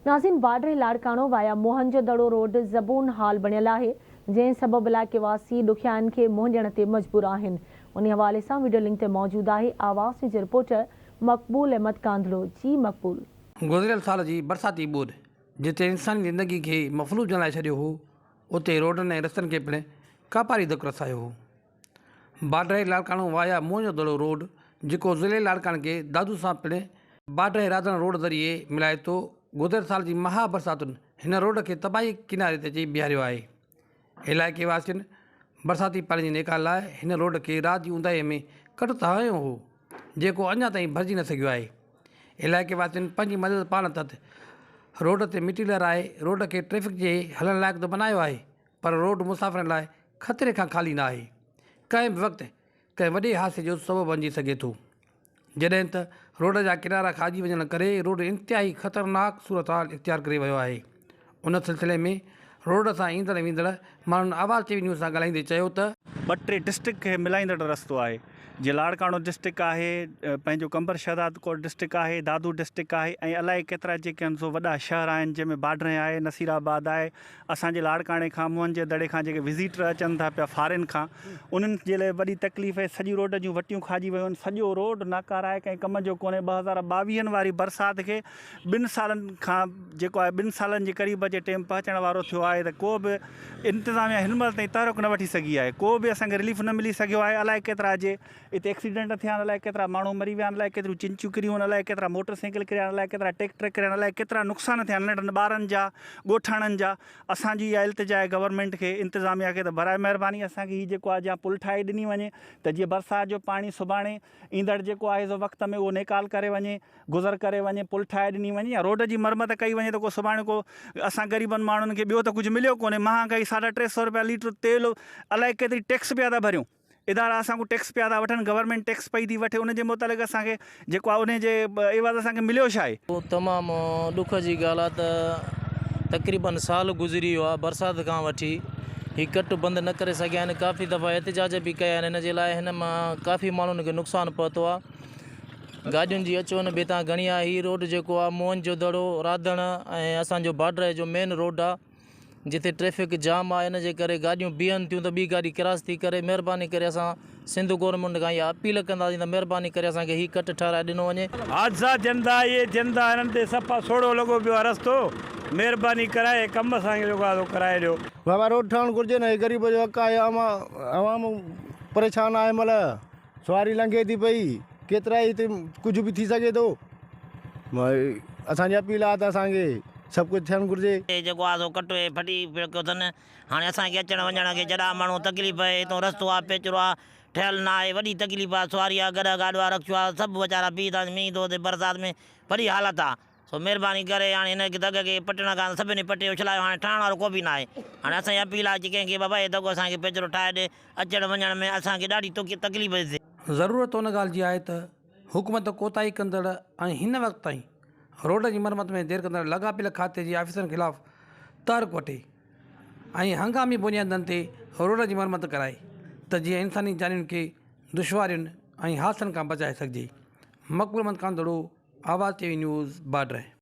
ناظرين Badri Larkana via Mohan jo Daro road زبون حال بڻيل آهي جنهن سبب علائقي واسي ڏکيائين کي منهن ڏيڻ تي مجبور آهن انهي حوالي سان وڊيو لنڪ تي موجود آهي آواز نيوز جو رپورٽر مقبول احمد ڪانڌڙو جي مقبول. گذريل سال جي برساتي ٻوڏ جتي انساني زندگي کي مفلوج بڻائي ڇڏيو هو اتي روڊن ۽ رستن کي پڻ ڪاپاري ڌڪ رسايو هو. باڊهه لاڙڪاڻو وايا موهن جو دڙو روڊ جيڪو ضلعي لاڙڪاڻي کي دادو سان پڻ باڊهه راڌڻ روڊ ذريعي ملائي ٿو، گذريل سال جي مها برساتن هن روڊ کي تباهي ڪناري تي اچي بيهاريو آهي. علائقي واسين برساتي پاڻي جي نيڪال لاء هن روڊ کي رات جي اونداهي ۾ ڪٽ ته هنيو هو جيڪو اڃا تائين ڀرجي نه سگهيو آهي. علائقي واسين پنهنجي مدد پاڻ تحت روڊ تي مٽي لهرائي روڊ کي ٽريفڪ جي هلڻ لائق ته بنايو آهي پر روڊ مسافرن لاء خطري کان خالي نه آهي. ڪنهن به وقت ڪنهن وڏي حادثي جو سبب بڻجي سگهي ٿو. جڏهن ته روڊ جا ڪنارا کاڄي وڃڻ ڪري روڊ انتهائي خطرناڪ صورتحال اختيار ڪري ويو آهي. ان سلسلي ۾ روڊ سان ايندڙ ويندڙ ماڻهن آواز ٽي وي نيوز سان ڳالهائيندي چيو ته. ٻه ٽي ڊسٽرڪٽ کي ملائيندڙ رستو آهي جيئن لاڙڪاڻو ڊسٽرڪٽ آهي پنهنجو قمبر شهدادڪوٽ ڊسٽرڪٽ آهي دادو ڊسٽرڪٽ آهي ۽ الائي ڪيترا جيڪي آهن سو وڏا شهر آهن جنهن ۾ باڊرين آهي نصير آباد آهي اسان جي لاڙڪاڻي کان موهن جي دڙي کان جيڪي وزيٽر اچن ٿا پيا فارين کان انهن جي لاء وڏي تڪليف آهي سڄي روڊ جون وٽيون کاڄي ويون آهن سڄو روڊ ناڪاره آهي ڪنهن ڪم جو ڪونهي 2022 واري برسات کي ٻن سالن کان جيڪو آهي ٻن سالن جي قريب اچي ٽيم پهچڻ وارو ٿيو آهي ته ڪو به انتظاميا هن مهل تائين تحرڪ نه وٺي سگهي آهي ڪو به اسان کي رليف نه ملي سگهيو آهي الائي ڪيترا جي اتي ايڪسيڊنٽ ٿيا آهن الائي ڪيترا ماڻهو مري ويا آهن الائي ڪيتريون چنچيون ڪريون آهن الائي ڪيترا موٽر سائيڪل ڪريا آهن الائي ڪيترا ٽيڪٽر ڪريا آهن الائي ڪيترا نقصان ٿيا آهن ننڍن ٻارن جا ڳوٺاڻن جا اسان جي اها التجا آهي گورنمينٽ کي انتظاميا کي ته براء مهرباني اسان کي هي جيڪو آهي جا پل ٺاهي ڏني وڃي ته جيئن برسات جو پاڻي سڀاڻي ايندڙ جيڪو آهي سو وقت ۾ اهو نيڪال ڪري وڃي گذر ڪري وڃي پل ٺاهي ڏني وڃي يا روڊ جي مرمت ڪئي وڃي ته ڪو سڀاڻي ڪو اسان غريبن ماڻهن کي ٻيو ته ڪجهه مليو ڪونهي مهانگائي ساڍا ٽي سو روپيا ليٽر تيل الائي ڪيتري ٽيڪس پيا ٿا ڀريون ادارا اسان کان ٽيڪس پيا ٿا وٺن گورنمينٽ ٽيڪس پئي ٿي وٺي ان جي متعلق اسان کي جيڪو آهي ان جي عيوض اسان کي مليو ڇا آهي. تمام ڏک جي ڳالهه آهي ته تقريبن سال گذري ويو آهي برسات کان وٺي هي ڪٽ بند نه ڪري سگهيا آهن ڪافي دفعا احتجاج به ڪيا آهن ان جي لاء هن مان ڪافي ماڻهن کي نقصان پهتو آهي گاڏين جي اچ وڃ به هتان گهڻي آهي هي روڊ جيڪو آهي موهن جو دڙو راڌڻ ۽ اسان جو بارڊر جو مين روڊ آهي جتي ٽريفڪ جام آهي ان جي ڪري گاڏيون بيهن ٿيون ته ٻي گاڏي ڪراس ٿي ڪري مهرباني ڪري اسان سنڌ گورنمينٽ کان اها اپيل ڪنداسين ته مهرباني ڪري اسان کي هي ڪٽ ٺهرائي ڏنو وڃي. حادثا ٿين ٿا اهي ٿين ٿا هنن تي صفا سوڙهو لڳو پيو آهي رستو مهرباني ڪرائي ڪم اسان کي جيڪو آهي سو ڪرائي ڏيو. بابا روڊ ٺهڻ گهرجي نه هي غريب جو حق آهي عوام پريشان آهي هن مهل سواري لنگهي ٿي پئي ڪيترا ئي هتي ڪجهه به ٿي سگهي ٿو اسان جي اپيل آهي ته اسان کي سڀ ڪجهه ٿيڻ گهرجي. هي جيڪو آ سو ڪٽ هي ڦٽي پيو اٿن هاڻي اسان کي اچڻ وڃڻ کي جڏا ماڻهو تڪليف آهي هتون رستو آ پيچرو آ ٺهيل نه آهي وڏي تڪليف آ سواري آ گڏهه گاڏو آ رڪشو آ سڀ ويچارا بيهي ٿا مينهن ٿو وسي برسات ۾ وڏي حالت آ سو مهرباني ڪري هاڻي هن دڳ کي پٽڻ کان سڀني پٽي اڇلايو هاڻي ٺاهڻ وارو ڪو به ناهي هاڻي اسان جي اپيل آهي ڪنهن کي بابا هي دڳ اسان کي پيچرو ٺاهي ڏي اچڻ وڃڻ ۾ اسان کي ڏاڍي تڪليف ٿي ٿئي. ضرورت ان ڳالهه جي آهي ته حڪومت ڪوتاهي ڪندڙ ۽ هن وقت تائين روڊ جي مرمت ۾ دير ڪندڙ لاڳاپيل کاتي جي آفيسرن خلاف تحرڪ وٺي ۽ هنگامي بنيادن تي روڊ جي مرمت ڪرائي ته جيئن انساني جانين کي دشوارين ۽ حادثن کان بچائي سگهجي. Maqbool Ahmed Kandhro, Awaz T V news, Badri.